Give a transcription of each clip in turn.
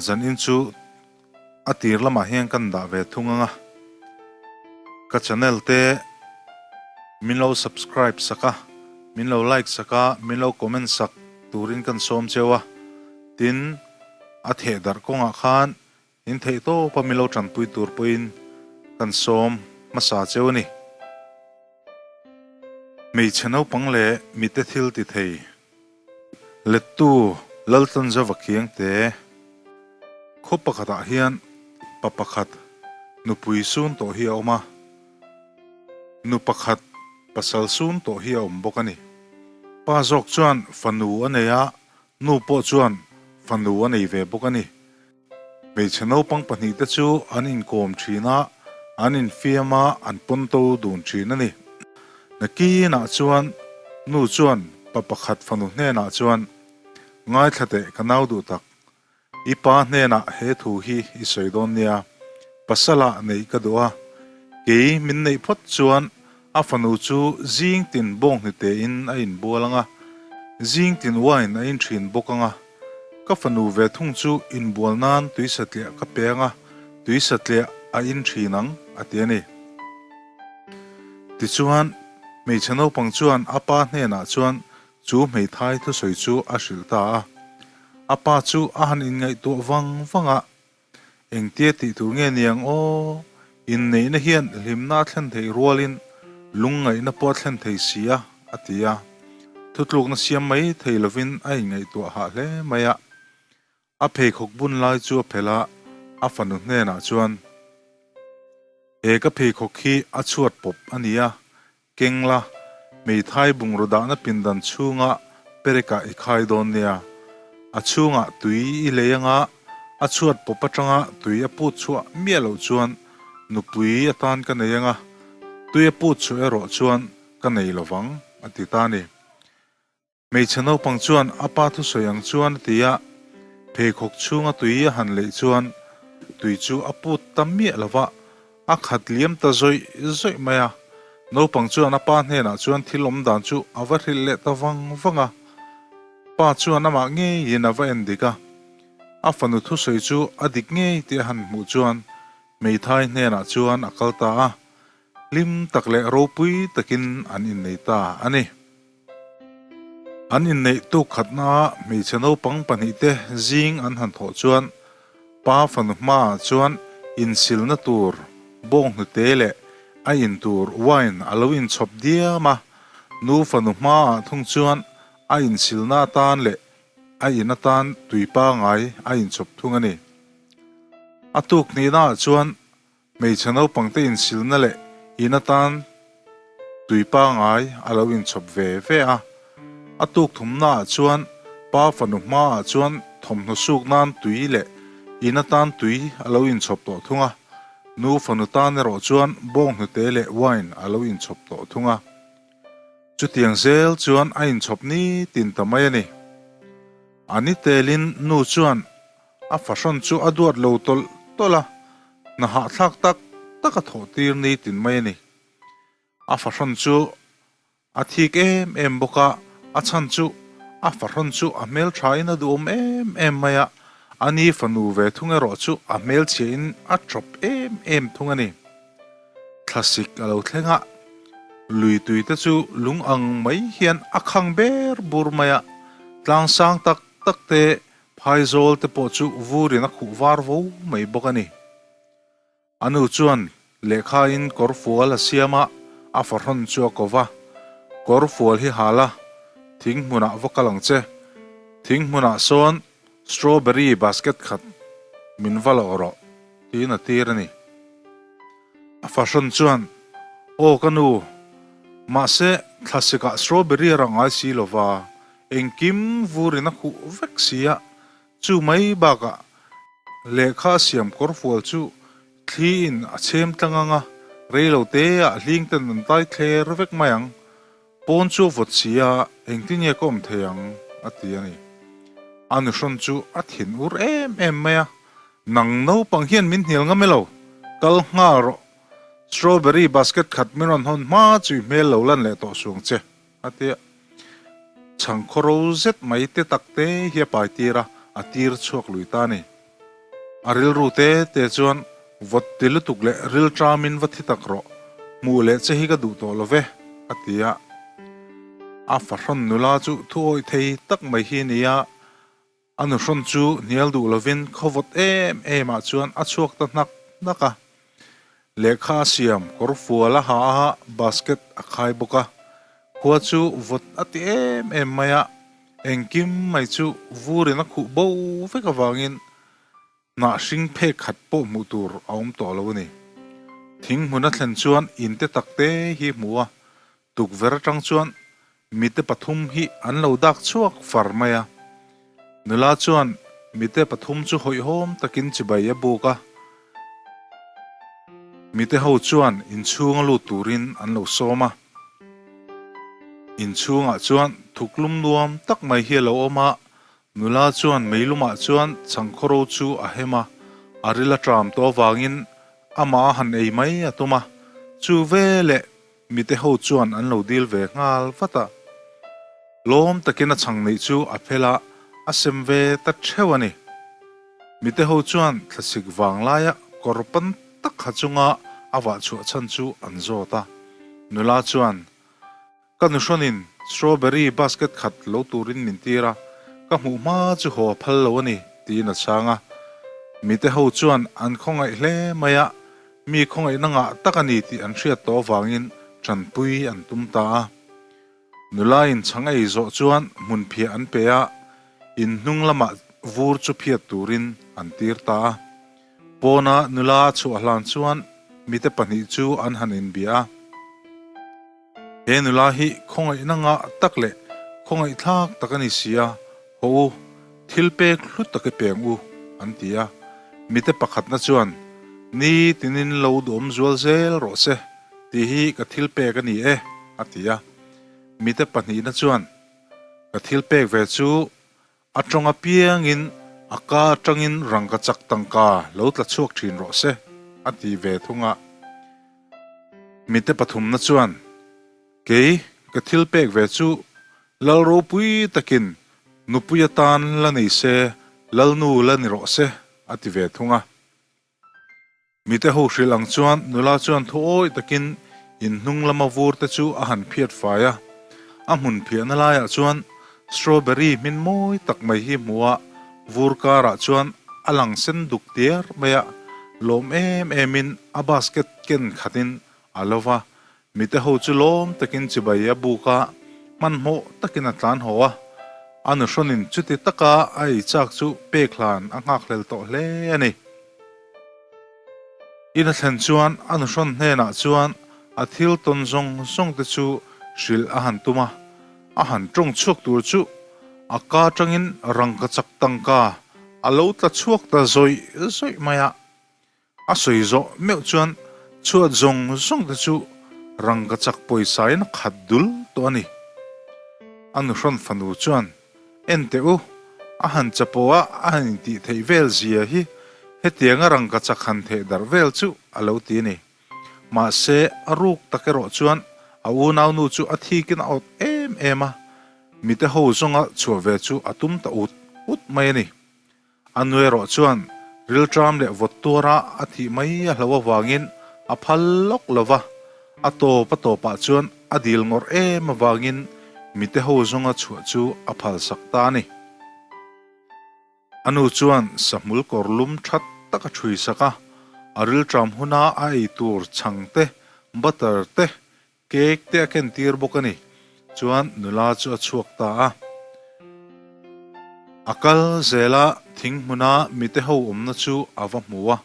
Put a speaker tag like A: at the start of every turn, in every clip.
A: Zanin chu a tir lamah hian kan dah ve thung ang a, ka channel te min lo subscribe sak a, min lo like sak a, min lo comment sak turin kan sawm cheu a, tin a theh darh kawngah khan in theih tawp a min lo tanpui tur pawhin kan sawm hmasa cheu a ni. Hmeichhe naupang leh mite thil ti thei lettu Laltlanzova Khiangte khaw pakhatah hian pa pakhat nupui sun tawh hi a awm a, nu pakhat pasal sun tawh hi a awm bawk a ni. Pa zawk chuan fanu a nei a, nu pawh chuan fanu a nei ve bawk a ni. Hmeichhe naupang pahnihte chu an inkawm thin a, an infiam a, an pawn to dun thin a ni. Nakinah chuan nu chuan pa pakhat fanu hnenah chuan, Ngaithla teh ka nau duh tak, i pa hnenah he thu hi i sawi dawn nia, pasala neih ka duh a, kei min neih phawt chuan a fanu chu zing tin bawng hnitein a inbual ang a, zing tin wine a in thin bawk ang a. Ka fanu ve thung chu inbual nan tui satliah ka pe ang a, tui satliah a in thin ang, a ti a ni. Tichuan, hmeichhe naupang chuan a pa hnenah chuan chu hmeithai thusawi chu a hrilh ta a. A pa chu a han inngaihtuah vang vang a, Engtia tih tur nge niang aw? Inneihna hian hlimna a thlen theih rualin lungngaihna pawh a thlen thei si a, a ti a. Thutlukna siam mai thei lovin a inngaihtuah hah hle mai a. A pheikhawk bun lai chu a phelh a, a fanu hnenah chuan, He ka pheikhawk hi a chhuat pawp a ni a, Keng la, hmeithai bungraw dahna pindan chhunga perekah i khai dawn nia. A chhungah tui i lei anga a chhuat pawp atanga tui a put chhuah miah loh chuan nupui atan ka nei anga, tui a put chhuah erawh chuan ka nei lovang, a ti ta a ni. Hmeichhe naupang chuan a pa thusawi ang chuan a ti a, pheikhawk chhunga tui a han leih chuan tui chu a put ta miah lo va, a khat liam ta zawih zawih mai a. Naupang chuan a pa hnenah chuan thil awm dan chu a va hrilh leh ta vang vang a. Pa chuan amah ngeiin a va en dik a, a fanu thusawi chu a dik ngei tih a han hmuh chuan hmeithai hnenah chuan a kal ta a, hlim tak leh ropui takin an innei ta a ni. An inneih tuk khatna hmeichhe naupang pahnihte zing an han thawh chuan pa fanu hmaah chuan insilna tur bawng hnute leh a in tur wine a lo inchhawp diam a, nu fanu hmaah thung chuan a insilna atan leh a in atan tui pangai a inchhawp thung a ni. A tuk hnihnaah chuan Hmeichhe naupangte insilna leh in atan tui pangai a lo inchhawp ve ve a. A tuk thumnaah chuan pa fanu hmaah chuan thawmhnaw suk nan tui leh in atan tui a lo inchhawp tawh thung a. Nu fanu tan erawh chuan bawnghnute leh wine a lo inchhawp tawh thung a. Chutiang zel chuan a inchhawp nitin ta mai a ni. A ni telin nu chuan A fahrawn chu a duat lo tawlh tawlh a, hna hahthlak tak tak a thawh tir ni tin mai a ni. A fahrawn chu a thik em em bawk a, a chhan chu a fahrawn chu a hmelthain a duhawm em em mai a, a ni fanu ve thung erawh chu a hmelchhiahin a tawp em em thung a ni. Thlasik a lo thleng a, lui tui te chu lung ang mai hian a khang ber bur mai a, tlang sang tak tak te Phaizawl te pawh chu vurin a khuh var vo mai bawk a ni. A nu chuan lehkhain kawr fual a siam a, a fahrawn chu a ko va. Kawr fual hi hal a, thing hmunah va kal ang che. Thing hmunah sawn strawberry basket khat min va lawh rawh, tiin a tir a ni. A fahrawn chuan, Aw ka nu, mahse thlasikah strawberry a rah ngai si lo va, Engkim vurin a khuh vek si a, chu mai bakah lehkha a siam kawrfual chu thliin a chhem tlang ang a, rei lo te ah hling ten an tai thler vek mai ang. Pawn chu a vawt si a, engtin nge ka awm thei ang? a ti a ni. A nuhrawn chu a thin ur em em mai a, Nang naupang hian min hnial ngam elo, kal nghal rawh. Strawberry basket khat min rawn hawn hma chu i hmel lo lan leh tawh suang che. A ti a, chhang khaw ro zet mai te tak te hi a pai tir a, a tir chhuak lui ta a ni. A rilru te te chuan vawt ti lutuk leh ril ṭamin va thi tak rawh, hmuh leh che hi ka duh tawh lo ve, a ti a. A fahrawn nula chu thu awih thei tak mai hi a ni a, a nuhrawn chu hnial duh lovin khawvawt em em ah chuan a chhuak ta hnak hnak a. Lehkha a siam, kawr fual a ha a, basket a khai bawk a. Khua chu vawt a ti em em mai a, engkim mai chu vurin a khuh bo vek avangin hnah hring phek khat pawh hmuh tur a awm tawh lo a ni. Thing hmun a thlen chuan in te tak te hi hmu a, Tukverh atang chuan mite pathum hi an lo dak chhuak far mai a. Nula chuan mite pathum chu hawihhawm takin chibai a buk a. Mite ho chuan inchhunga lut turin an lo sawm a. Inchhungah chuan thuklum nuam tak mai hi a lo awm a, nula chuan meilumah chuan chhangkhawro chu a hem a, a ril a ṭam tawh avangin amah a han ei mai a tum a. Chu veleh Mite ho chuan an lo dil ve nghal vat a, lawm takin a chhang neih chu a phel a, a sem ve ta theuh a ni. Mite ho chuan thlasik vang laia kawr pan tak ha chunga a vah chhuah chhan chu an zawt a, nula chuan, Ka nuhrawnin strawberry basket khat lo turin min tir a, ka hmuh hma chu haw a phal lo a ni, tiin a chhang a. Mite ho chuan an khawngaih hle mai a, Mi khawngaihna ngah tak a ni tih an hriat tawh avangin tanpui an tum ta a. Nula in chhang ei zawh chuan hmun phiah an pe a, in hnung lamah vur chu phiat turin an tir ta a. Pawna nula a chhuah hlan chuan mite pahnih chu an han inbia a. He nula hi khawngaihna ngah tak leh khawngaihthlak tak a ni si a, haw u, thil pek hlu tak i peng u, an ti a. Mite pakhatna chuan, Ni tinin lo duhawm zual zel rawh se, tih hi ka thil pek a ni e, a ti a. Mite pahnihna chuan, Ka thil pek ve chu a tawng apiangin a ka atangin rangkachak tangka lo tla chhuak thin rawh se, a ti ve thung a. Mite pathumna chuan, Kei ka thil pek ve chu Lal ropui takin nupui atan la nei se, Lalnu la ni rawh se, a ti ve thung a. Mite ho hrilh ang chuan nula chuan thu awih takin in hnung lama vur te chu a han phiat fai a. A hmun phiahna laiah chuan strawberry hmin mawi tak mai hi hmu a, vur karah chuan a lang sen duk diar mai a, lawm em emin a basket ken khatin a lo va. Mite ho chu lawm takin chibai a buk a, hmanhmawh takin a tlan haw a. A nuhrawnin chuti taka a ei chak chu pek hlan a nghakhlel tawh hle a ni. In a thlen chuan a nuhrawn hnenah chuan a thil tawn zawng zawng te chu hrilh a han tum a, a han tawng chhuak tur chu a ka atangin rangkachak tangka a lo tla chhuak ta zawih zawih mai a. A sawi zawh meuh chuan chhuat zawng zawng te chu rangkachak pawisa in a khat dul tawh a ni. A nuhrawn fanu chuan En teh u, a han chapo a, a han intih theih vel zia hi hetianga rangkachak han theh darh vel chu a lo ti a ni. Mahse, a ruk tak erawh chuan a unaunu chu a thikin a awt em em a, mite ho zawnga chhuah ve chu a tum ta ut ut mai a ni. A nu erawh chuan rilṭam leh vawt tuara a thih mai a hlo avangin a phal lawk lo va, a tawp a tawpah chuan a dil ngawrh em avangin mite ho zawnga chhuah chu a phalsak ta a ni. A nu chuan sahmul kawr lum that tak a ṭhui sak a, a rilṭam huna a ei tur chhang te, butter te, Cake te a ken tir bawk a ni. Chuan nula chu a chhuak ta a. A kal zel a, thing hmuna mite ho awmna chu a va hmu a,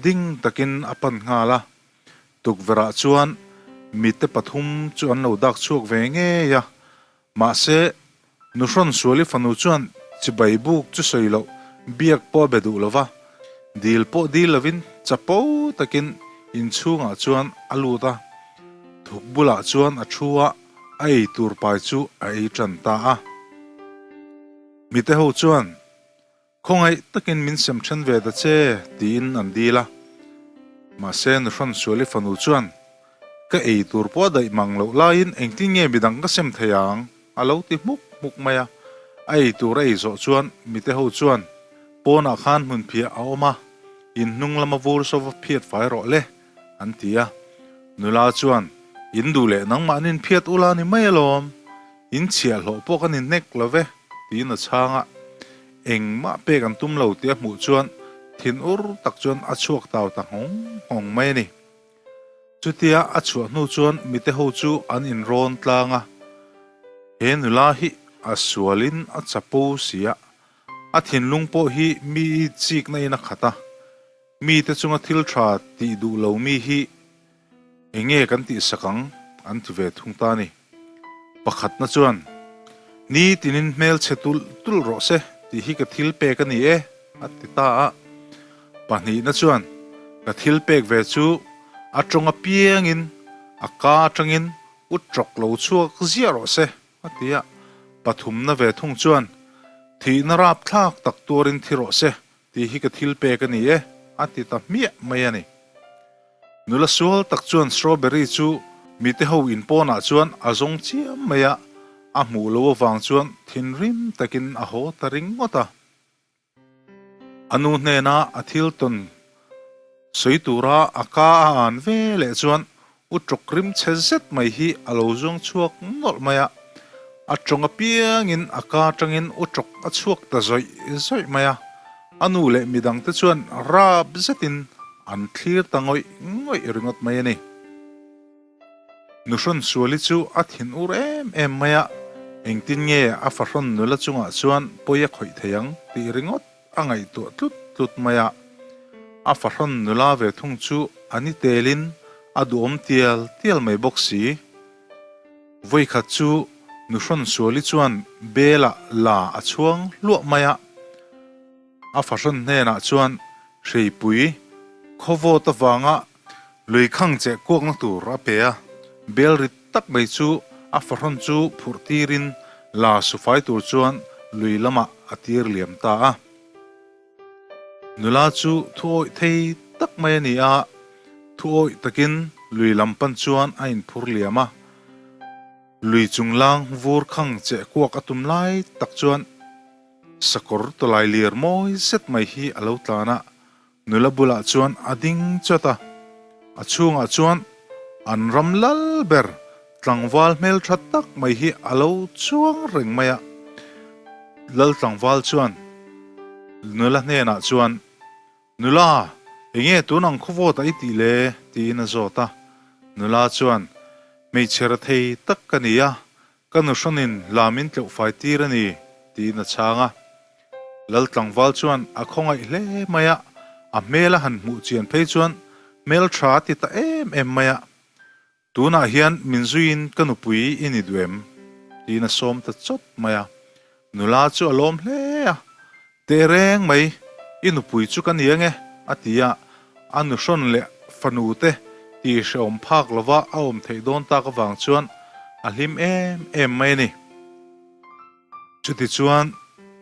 A: ding takin a pan nghal a. Tukverhah chuan mite pathum chu an lo dak chhuak ve ngei a. Mahse, Nuhrawn Suali fanu chuan chibai buk chu sawi loh biak pawh a be duh lo va, dil pawh dil lovin chapo takin inchhungah chuan a lut a, thuk bulah chuan a thu a, a ei tur pai chu a ei tan ta a. Mite ho chuan. Khawngaih takin min sem then ve ta che, tiin an dil a. Mahse, Nuhrawn Suali fanu chuan, Ka ei tur pawh a daih mang loh laiin engtin nge midang ka sem thei ang? a lo ti hmuk hmuk mai a. A ei tur a ei zawh chuan mite ho chuan pawnah khan hmunphiah a awm a, in hnung lama vur sova phiat fai rawh le, an ti a. Nula chuan, In duh leh nangmahnin phiat ula ni mai alawm, in chhiahhlawh pawh kan inhnek lo ve, tiin a chhang a. Engmah pek an tum lo tih a hmuh chuan thinur tak chuan a chhuak tau ta nghawng nghawng mai a ni. Chutia a chhuah hnu chuan mite ho chu an inrawn tlang a, He nula hi a sualin a chapo si a, a thinlung pawh hi mi chikna in a khat a, mite chunga thil tha tih duh lo mi hi eng nge kan tihsak ang an ti ve thung ta a ni. Pakhatna chuan, Ni tinin hmelchhe tulh tulh rawh se tih hi ka thil pek a ni e, a ti ta a. Pahnihna chuan, Ka thil pek ve chu a tawng apiangin a ka atangin u tawk lo chhuak ziah rawh se, a ti a. Pathumna ve thung chuan, Thihna rapthlak tak tuarin thi rawh se tih hi ka thil pek a ni e, a ti ta hmiah mai a ni. Nula sual tak chuan strawberry chu mite ho in pawnah chuan a zawng chiam mai a, a hmuh loh avang chuan thinrim takin a haw ta ringawt a. A nu hnena a thil tawn sawi tura a ka a an ve leh chuan U tawk rim chhe zet mai hi a lo zuang chhuak nawlh mai a, a tawng apiangin a ka atangin u tawk a chhuak ta zawih zawih mai a, a nu leh midangte chuan rap zetin an thlir ta ngawih ngawih ringawt mai a ni. Nuhrawn Suali chu a thin ur em em mai a, engtin nge a fahrawn nula chungah chuan pawi a khawih thei ang tih ringawt a ngaihtuah tlut tlut mai a, a fahrawn nula ve thung chu a ni telin a duhawm tial tial mai bawk si. Vawikhat chu nuhrawn Suali chuan Bela la a chhuang hluah mai a, a fahrawn hnenah chuan hreipui khawvawt avanga lui khang cheh kuakna tur a pe a, bel rit tak mai chu a fahrawn chu phurh tirin la sufai tur chuan lui lamah a tir liam ta a. Nula chu thu awih thei tak mai a ni a, thu awih takin lui lam pan chuan a inphur liam a. Lui chunglang vur khang cheh kuak a tum lai tak chuan sakawr tawlai lir mawi zet mai hi a lo tlan a, Nula bulah chuan a ding chawt a, a chhungah chuan an ram lal ber tlangval hmeltha tak mai hi a lo chuang reng mai a. Lal tlangval chuan nula hnenah chuan, Nula, enge tun ang khawvawt ah i tih le? tiin a zawt a. Nula chuan, Hmeichhe rethei tak ka ni a, Ka nuhrawnin la min tleuh fai tir a ni, tiin a chhang a. Lal tlangval chuan a khawngaih hle mai a, a hmel a han hmuh chian phei chuan hmel tha a ti ta em em mai a. Tunah hian min zuiin ka nupui i ni duh em? tiin a sawm ta chawt mai a. Nula chu a lawm hle a, Tehreng mai, i nupui chu ka ni ange, a ti a, a nuhrawn leh fanu te tih hrehawm phak lova a awm theih dawn tak avang chuan a hlim em em mai a ni. Chutichuan,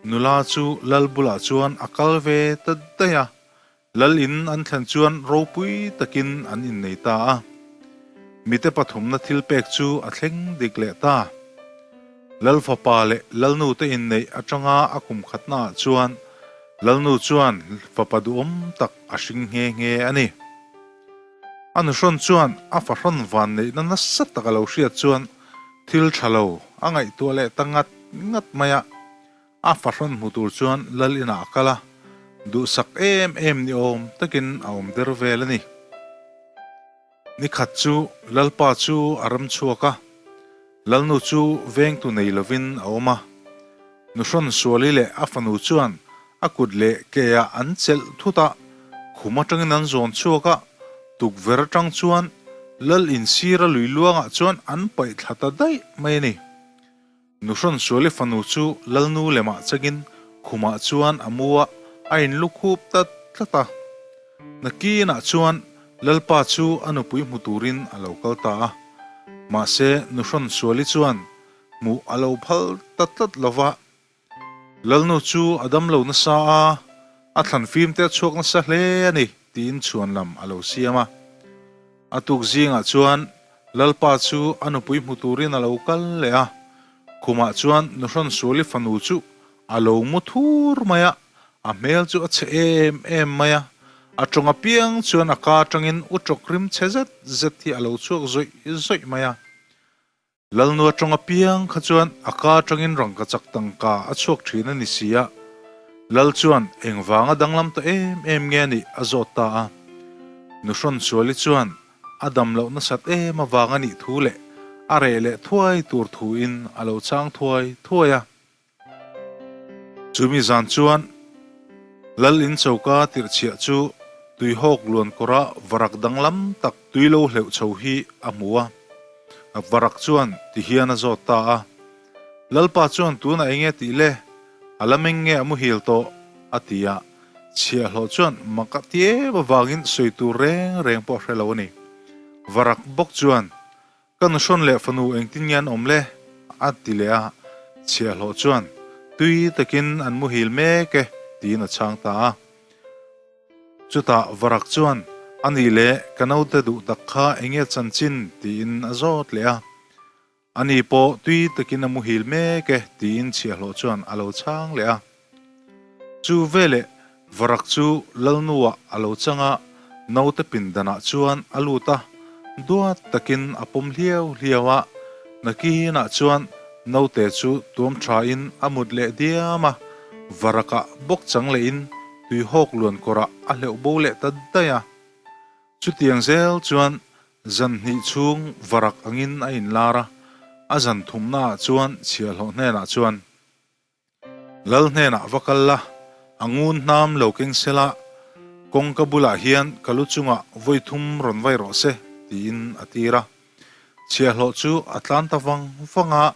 A: nula chu lal bulah chuan a kal ve ta daih a, Lal in an thlen chuan ropui takin an innei ta a. Mite pathumna thil pek chu a thleng dik leh ta. Lal fapa leh Lalnu te inneih atanga a kum khatnaah chuan Lalnu chuan fapa duhawm tak a hring nghe nghe a ni. A nuhrawn chuan a fahrawn vanneihna nasa tak a lo hriat chuan thil tha lo a ngaihtuah leh ta ngat ngat mai a. A fahrawn hmu tur chuan lal inah a kal a, duhsak em em ni awm takin a awm der vel a ni. Nikhat chu Lalpa chu a ram chhuak a, Lalnu chu vengtu nei lovin a awm a. Nuhrawn Suali leh a fanu chuan a kut leh ke ah an chelh thut a, khum atangin an zawn chhuak a, tukverh atang chuan Lal insira lui luangah chuan an paih thla ta daih mai a ni. Nuhrawn Suali fanu chu Lalnu lemah changin khumah chuan a mu a, a inlukhup ta tlat a. Nakinah chuan Lalpa chu a nupui hmu turin a lo kal ta a. Mahse, Nuhrawn Suali chuan hmuh a lo phal ta tlat lo va. Lalnu chu a damlo nasa a, a thlan fim te a chhuak nasa hle a ni, tiin chhuanlam a lo siam a. A tuk zingah chuan Lalpa chu a nupui hmu turin a lo kal leh a, khumah chuan Nuhrawn Suali fanu chu. A lo mu thur mai a, a hmel chu a chhe em em mai a. A tawng apiang chuan a ka atangin u tawk rim chhe zet zet hi a lo chhuak zawih zawih mai a. Lalnu atawng apiang kha chuan a ka atangin rangkachak tangka a chhuak thin a ni si a. Lal chuan engvanga danglam ta em em nge a nih a zawt ta a. Nuhrawn Suali chuan a dam loh nasat em avang a nih thu leh a reh leh thuai tur thuin a lo chang thuai thuai a. Chumi zan chuan Lal in choka tirhchhiah chu tuihawk luan kawra varak danglam tak tui lo hleuh chho hi a hmu a. Varak chuan ti hian a zawt ta a, Lalpa chuan tunah enge tih le? A la meng nge a muhil tawh? a ti a. Chhiahhlawh chuan mak a ti em avangin sawi tur reng reng pawh a hre lo a ni. Varak bawk chuan Ka nuhrawn leh fanu engtin nge an awm le? a ti leh a, chhiahhlawh chuan tui takin an muhil mek e tiin a chhang ta a. Chutah Varak chuan a nih leh ka naute duh tak kha enge chanchin tiin a zawt leh a. Ani pawh tui takin a muhil mek e tiin chhiahhlawh chuan a lo chhang leh a. Chu veleh Varak chu Lalnuah a lo chang a, naute pindanah chuan a lut a, duat takin a pawm hliau hliau a, nakinah chuan naute chu tuam thain a mut leh diam a, Varakah bawk chang lehin tuihawk luan kawrah a hleuh bo leh ta daih a. Chutiang zel chuan zan hnih chhung Varak angin a inlar a, a zan thumnaah chuan chhiahhlawh hnenah chuan. Lal hnenah va kal la, a ngun hnam lo keng sela, kawngka bulah hian ka lu chungah vawi thum rawn vai rawh se, tiin a tir a. Chhiahhlawh chu a tlan ta vang vang a,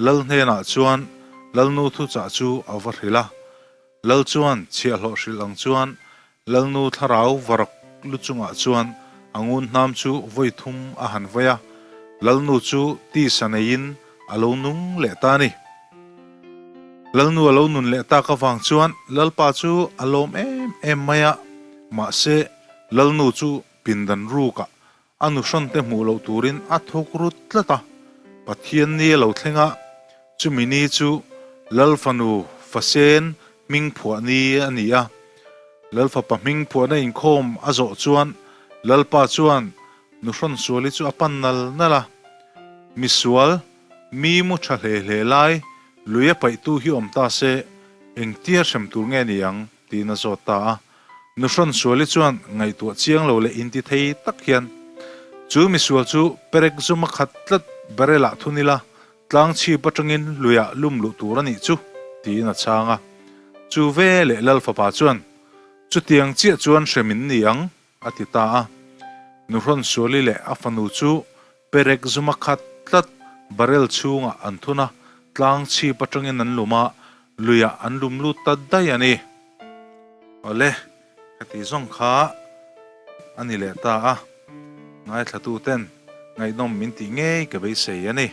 A: Lal hnenah chuan Lalnu thuchah chu a va hrilh a. Lal chuan chhiahhlawh hrilh ang chuan Lalnu thlarau varak lu chungah chuan a ngun hnam chu vawi thum a han vai a, Lalnu chu tisa neiin a lo nung leh ta a ni. Lalnu a lo nun leh tak avang chuan Lalpa chu a lawm em em mai a, mahse Lalnu chu pindan rukah a nuhrawn te hmuh loh turin a thawk rut tlat a, Pathian ni a lo thleng a, chumi ni chu Lal fanu Fasen hming phuah ni a ni a. Lal fapa hming phuahna inkhawm a zawh chuan Lalpa chuan nuhrawn suali chu a pan nal nal a, Misual, mi mu tha hle hle lai lui a paihtu hi awm ta se, engtia hrem tur nge ni ang? tiin a zawt ta a. Nuhrawn Suali chuan ngaihtuah chiang lo leh inti thei tak hian, Chu misual chu perek zum a khat tlat barrel ah thun ila, tlang chhip atangin luiah lum luh tur a nih chu, tiin a chhang a. Chu ve leh Lal fapa chuan, Chutiang chiah chuan hrem in ni ang, a ti ta a. Nuhrawn Suali leh a fanu chu perek zum a khat tlat barrel chhungah an thun a, tlang chhip atangin an lum a, luiah an lum lut ta daih a ni. Awle, ka tih zawng kha a ni leh ta a, ngaithlatuten ngaihnawm min tih ngei ka beisei a ni.